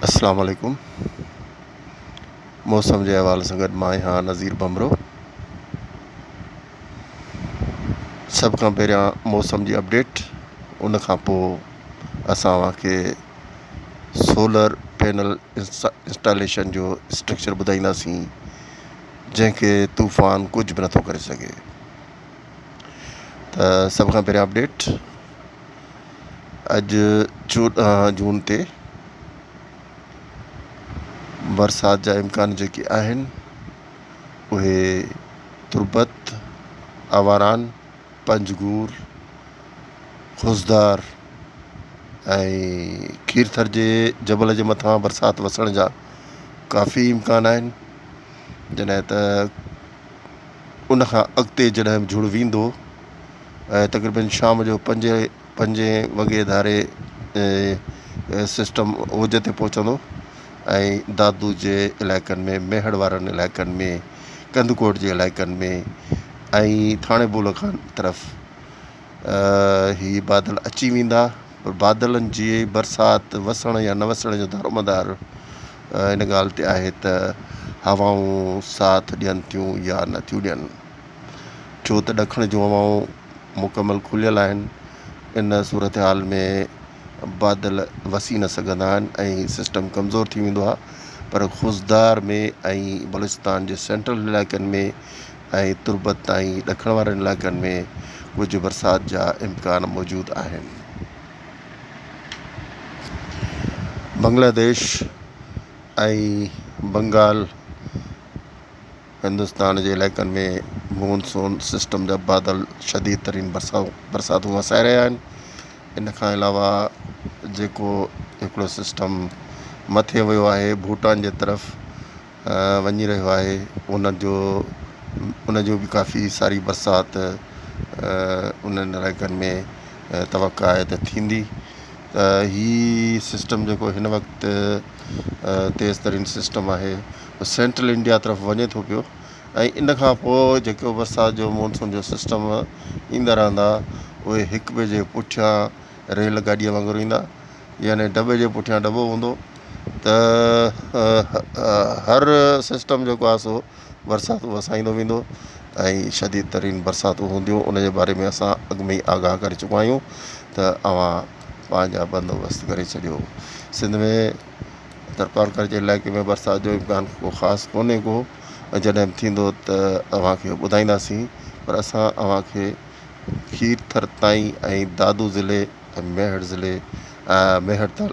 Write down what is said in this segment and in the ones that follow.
اسلام عليڪم موسم جي حوالي سان گڏ مان آهيان نذير ڀنڀرو سڀ کان پهريان موسم جي اپڊيٽ ان کان پوء اسان اوهان کي سولر پينل انسٽاليشن جو اسٽرڪچر ٻڌائينداسين جنهن کي طوفان ڪجهه به نٿو ڪري سگهي ته سڀ کان پهريان اپڊيٽ اڄ 14 جون تي برسات جا امڪان جيڪي آهن اهي تربت، آواران، پنجگور، خضدار ۽ کيرٿر جي جبل جي مٿان برسات وسڻ جا ڪافي امڪان آهن جڏهن ته ان کان اڳتي جڏهن به جهڙ ويندو ۽ تقريبن شام جو پنجين وڳي ڌاري سسٽم اوج تي پهچندو ۽ دادو جي علائقن ۾ ميهڙ وارن علائقن ۾ ڪنڌڪوٽ جي علائقن ۾ ۽ ٿاڻي بولا خان طرف هي بادل اچي ويندا پر بادلن جي برسات وسڻ يا نه وسڻ جو دارومدار ان ڳالهه تي آهي ته هوائون ساٿ ڏين ٿيون يا نٿيون ڏين. ڇو ته ڏکڻ جون هوائون مڪمل کليل آهن ان صورتحال ۾ بادل وسي نه سگهندا آهن ۽ سسٽم ڪمزور ٿي ويندو آهي پر خضدار ۾ ۽ بلوچستان جي سينٽرل علائقن ۾ ۽ تربت تائين ڏکڻ وارن علائقن ۾ ڪجهه برسات جا امڪان موجود آهن. بنگلاديش ۽ بنگال هندستان جي علائقن ۾ مون سون سسٽم جا بادل شديد ترين برساتون وسائي رهيا آهن ان کان علاوه جيڪو هڪڙو سسٽم مٿي ويو آهي ڀوٽان جي طرف وڃي رهيو آهي ان جو ان جو به ڪافي ساري برسات انهن علائقن ۾ توقع آهي ته ٿيندي ته هي سسٽم جيڪو هن وقت تيز ترين سسٽم آهي سينٽرل انڊيا طرف وڃي ٿو پيو ۽ ان کان پوء جيڪو برسات جو مونسون جو سسٽم ايندا رهندا اهي هڪ ٻئي جي پٺيان ريل گاڏيء وانگر ايندا يعني ڊٻي جي پٺيان ڊٻو هوندو ته هر سسٽم جيڪو آهي سو برساتون وسائيندو ويندو ۽ شديد ترين برساتون هونديون ان جي باري ۾ اسان اڳ ۾ ئي آگاهه ڪري چڪا آهيون ته اوهان پنهنجا بندوبست ڪري ڇڏيو سنڌ ۾ ٿرپارڪر جي علائقي ۾ برسات جو امڪان ڪو خاص ڪونهي ڪو ۽ جڏهن به ٿيندو ته اوهان کي ٻڌائينداسين پر اسان اوهان کي کير ٿر تائين ۽ دادو ضلعي ۽ ميهڙ ضلعي ميهڙ تر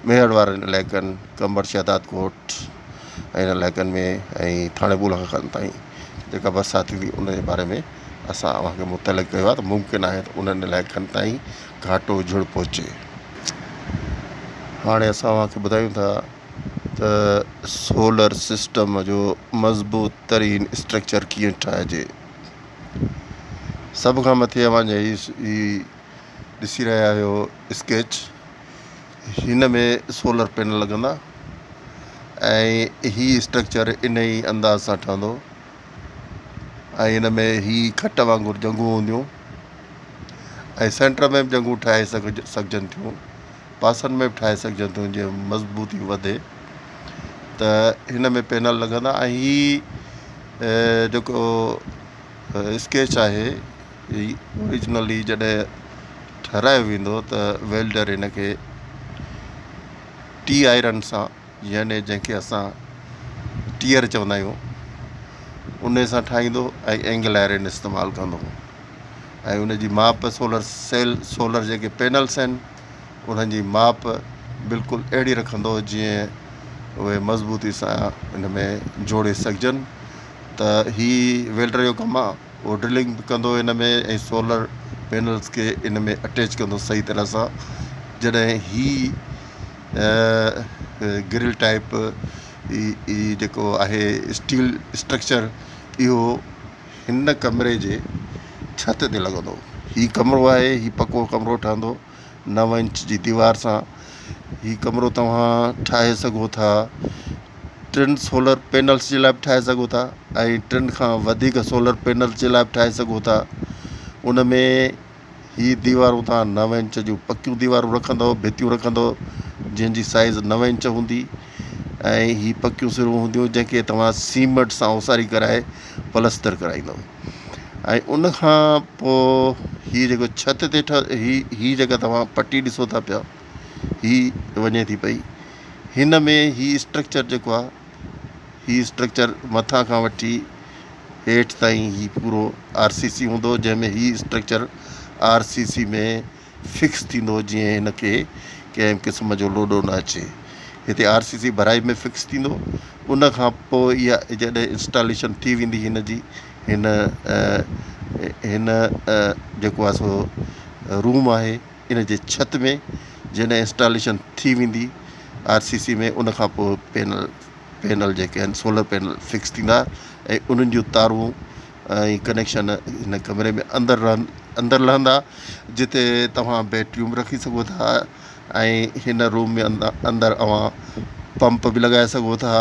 ميهڙ وارن علائقن قمبر شهداد ڪوٽ ۽ انهن علائقن ۾ ۽ ٿاڻي بولا خان تائين جيڪا برسات ٿيندي ان جي باري ۾ اسان اوهان کي مطلع ڪيو آهي ته ممڪن آهي ته انهن علائقن تائين گهاٽو جهڙ پهچي. هاڻي اسان اوهان کي ٻڌايون ٿا ته سولر سسٽم جو مضبوط ترين اسٽرڪچر ڪيئن ٺاهجي. سڀ کان مٿي اوهان جي هي ڏسي رهيا آهيو اسڪيچ هن ۾ سولر پينل لڳندا ۽ هي اسٽرڪچر ان ئي انداز سان ٺهندو ۽ ان ۾ هي کٽ وانگر ڄنگهون هونديون. ۽ سينٽر ۾ به جنگون ٺاهي سگهجن ٿيون پاسن ۾ به ٺاهي سگهجن ٿيون جيئن مضبوطي وڌي ته هن ۾ پينل لڳندا ۽ هي جيڪو اسڪيچ آهي هي اوريجنلي جڏهن ٺهرايو ويندو ته ويلڊر هن کي ٽي آئرن سان يعني جنهن کي اسان ٽيئر چوندا آهيون ان سان ٺاهيندو ۽ اينگل آئرن استعمال ڪندو ۽ ان جي ماپ سولر سيل سولر جيڪي پينلس آهن انهن جي ماپ بلڪل اهڙي رکندو جيئن اهي مضبوطي سان ان ۾ جوڙي سگهجن ته هي ويلڊر جو ڪم آهي اهو ڊرلنگ به ڪندو ان ۾ ۽ سولر پينلس کي ان ۾ اٽيچ ڪندو صحيح طرح سان جڏهن هي گرل ٽائپ هي جيڪو آهي اسٽيل اسٽرڪچر اهو هن ڪمري جي ڇت تي لڳندو. هي ڪمرو آهي هي پڪو ڪمرو ٺهندو نو انچ جي ديوار سان هي ڪمرو توهان ٺاهي سگهو ٿا ٽن سولر پينلس جي لاء به ٺاهي سگهو ٿا ۽ ٽن کان وڌيڪ سولر پينلس جي لاء به ٺاهي سگهو ٿا ان ۾ هي ديوارون توهان نو انچ جون پڪيون ديوارون رکندؤ ڀتيون رکندؤ جنهن جي سائيز نو انچ هوندي ۽ هي پڪيون سرون هونديون جنهن کي توهان سيمنٽ سان اوساري ڪرائي پلستر ڪرائيندو ۽ ان کان پوء هي جيڪو ڇت تي ٺ هي هي جيڪا توهان پٽي ڏسو ٿا پيا هي وڃي ٿي پئي هن ۾ هي اسٽرڪچر جيڪو آهي هي اسٽرڪچر مٿان کان وٺي هيٺ تائين هي پورو آر سي سي هوندو جنهن ۾ هي اسٽرڪچر آر سي سي ۾ فڪس ٿيندو جيئن هن کي ڪنهن به قسم جو لوڏو نه اچي هتي آر سي سي ڀرائي ۾ فڪس ٿيندو ان کان پوء اها جڏهن انسٽاليشن ٿي ويندي هن جي هن هن جيڪو آهي سو روم آهي ان جي ڇت ۾ جڏهن انسٽاليشن ٿي ويندي آر سي سي ۾ ان کان پوء پينل پينل جيڪي آهن سولر پينل فڪس ٿيندا ۽ انهن جون تارون ۽ ڪنيڪشن هن ڪمري ۾ اندر رهن اندر لهندا جتي توهان بيٽريون به رکي سگهو ٿا ۽ هن روم ۾ اندر اوهان پمپ به لڳائي سگهو ٿا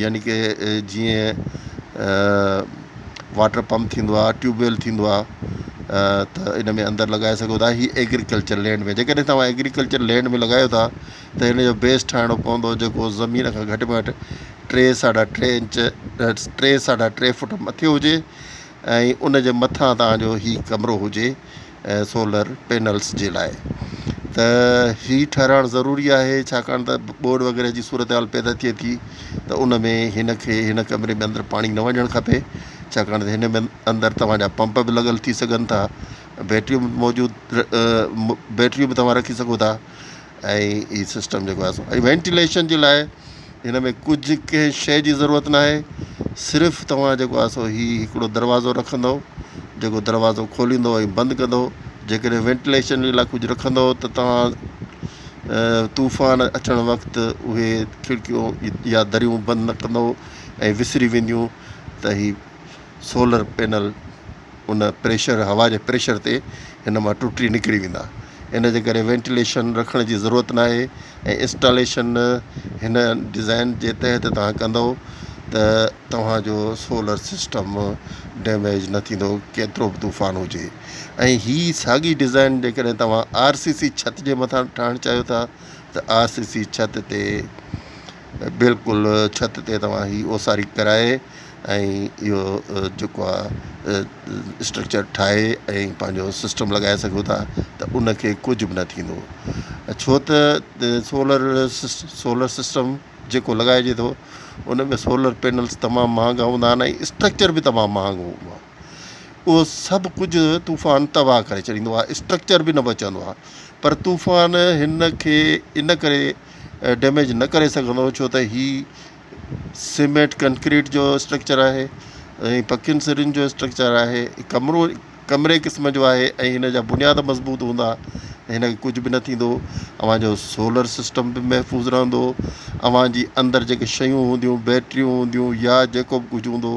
يعني ڪي جيئن واٽر پمپ ٿيندو آهي ٽيوب ويل ٿيندو آهي ته ان ۾ اندر لڳائي سگهو ٿا هي ايگريڪلچر لينڊ ۾ جيڪڏهن توهان ايگريڪلچر لينڊ ۾ لڳايو ٿا ته هن جو بيس ٺاهڻو پوندو جيڪو زمين کان گهٽ ۾ گهٽ ٽي ساڍا ٽي انچ ٽي ساڍا ٽي فوٽ مٿي هجي ۽ ان جي مٿان توهانجو هي ڪمرو هجي سولر پينلس جي لاء ته هي ٺهرائڻ ضروري آهي ڇاڪاڻ ته ٻوڏ وغيره جي صورتحال پيدا ٿئي ٿي ته ان ۾ هن کي هن ڪمري ۾ اندر پاڻي نه وڃڻ کپي ڇاڪاڻ ته هن ۾ اندر توهان جا پمپ به لڳل ٿي سگهن ٿا بيٽريون به موجود بيٽريون به توهان رکي سگهو ٿا ۽ هي سسٽم جيڪو آهي سو ۽ وينٽيليشن جي لاء هن ۾ ڪجهه ڪنهن شيء جي ضرورت ناهي صرف توهان جيڪو آهي سو هي هڪڙو دروازو رکندو جيڪو دروازو کوليندو ۽ بند ڪندو جيڪڏهن وينٽيليشن جي لاء ڪجهه رکندو ته توهان طوفان اچڻ وقت اهي کڙڪيون يا دريون بند نه ڪندو ۽ وسري وينديون ته هي سولر پينل ان پريشر هوا جي پريشر تي هن مان ٽٽي نڪري ويندا ان جي ڪري وينٽيليشن رکڻ جي ضرورت ناهي ۽ انسٽاليشن هن ڊزائن جي تحت توهان ڪندو ته توهان جو سولر سسٽم ڊيميج نه ٿيندو ڪيترو به طوفان هجي ۽ هي ساڳي ڊزائن جيڪڏهن توهان آر سي سي ڇت جي مٿان ٺاهڻ چاهيو ٿا ته آر سي سي ڇت تي بلڪل ڇت تي توهان هي اوساري ڪرائي ۽ اهو جيڪو آهي اسٽرڪچر ٺاهي ۽ پنهنجو سسٽم لڳائي سگهو ٿا ته ان کي ڪجهه به نه ٿيندو ڇو ته سولر سولر سسٽم جيڪو لڳائجي ٿو ان ۾ سولر پينلس تمام مهانگا هوندا آهن ۽ اسٽرڪچر به تمام مهانگو هوندو آهي اهو سڀ ڪجهه طوفان تباهه ڪري ڇڏيندو آهي اسٽرڪچر به نه بچندو آهي پر طوفان هن کي ان ڪري ڊيميج نه ڪري سگهندو ڇو ته هي سيمينٽ ڪنڪريٽ جو اسٽرڪچر آهي ۽ پڪين سرن جو اسٽرڪچر آهي ڪمرو ڪمري قسم جو آهي ۽ هن جا بنياد مضبوط هوندا هن کي ڪجهه به نه ٿيندو اوهان جو سولر سسٽم به محفوظ رهندو اوهان جي اندر جيڪي شيون هونديون بيٽريون هونديون يا جيڪو به ڪجهه هوندو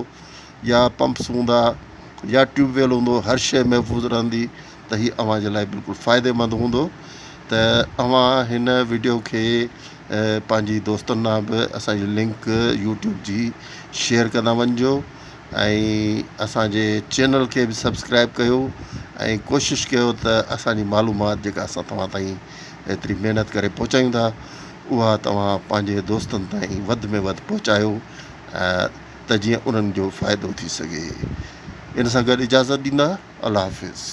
يا پمپس هوندا يا ٽيوب ويل هوندو هر شيء محفوظ رهندي ته هي اوهان جي لاء بلڪل فائديمند هوندو ته اوهان هن وڊيو کي پنهنجي دوستن ڏانهن به اسان جي لنڪ يوٽيوب جي شيئر ڪندا وڃجو ۽ اسان جي چينل کي به سبسڪرائب ڪيو ۽ ڪوشش ڪيو ته اسان جي معلومات جيڪا اسان توهان تائين ايتري محنت ڪري پهچايون ٿا اها توهان پنهنجي دوستن تائين وڌ ۾ وڌ پهچايو ته جيئن انهن جو فائدو ٿي سگهي ان سان گڏ اجازت ڏيندا الله حافظ.